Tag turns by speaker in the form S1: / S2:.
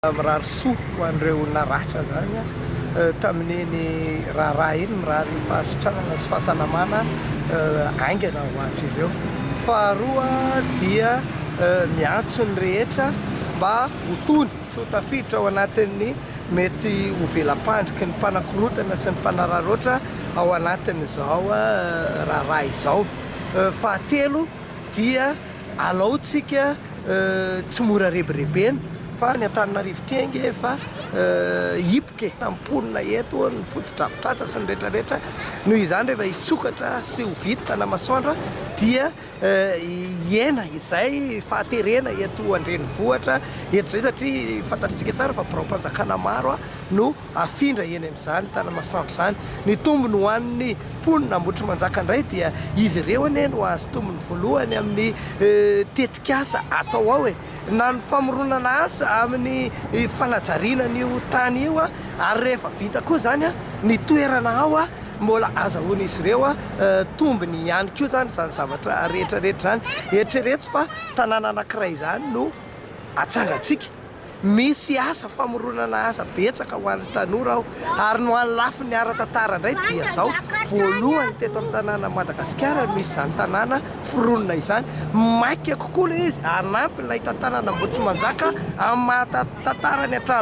S1: Mirary soa ho an'ireo naratra izany tamin'iny raharaha iny, mirary fahasitranana sy fahasalamana haingana ho azy ireo. Faharoa dia miantso ny rehetra mba ho tony, tsy ho tafiditra ao anatin'ny mety ho vela-pandriky ny mpanakorontana sy ny mpanararaotra ao anatin'izao raharaha izao. Fahatelo dia alao tsika tsy mora rebirebena fa ny Antananarivo ity ange efa hipoka e, ny mponina eto, ny fotodrafitrasa sy ny rehetra rehetra, noho izany rehefa hisokatra sy ho vita Tanamasoandro dia hihena izay fahaterena eto an-drenivohitra eto izay satria fantatritsika tsara fa biraom-panjakana maro no afindra eny amin'izany Tanamasoandro izany. Ny tombony ho an'ny mponina Ambohitrimanjaka indray dia izy ireo anie no hahazo tombony voalohany amin'ny tetikasa atao ao e! Na ny famoronana asa amin'ny fanajariana an'io tany io ary rehefa vita koa izany ny toerana ao mbola azahoan'izy ireo tombony ihany koa izany izany zavatra rehetra rehetra izany. Eritrereto fa tanàna anankiray izany no atsangantsika. Misy asa famoronana asa betsaka ho an'ny tanora ao ary ny ho an'ny lafiny ara-tantara indray dia izao, voalohany teto amin'ny tanàna Madagasikara no misy izany tanàna foronina izany. Maika kokoa ilay izy hanampy ilay tantanana Ambohitrimanjaka amin'ny maha tantarany hatramin'izay.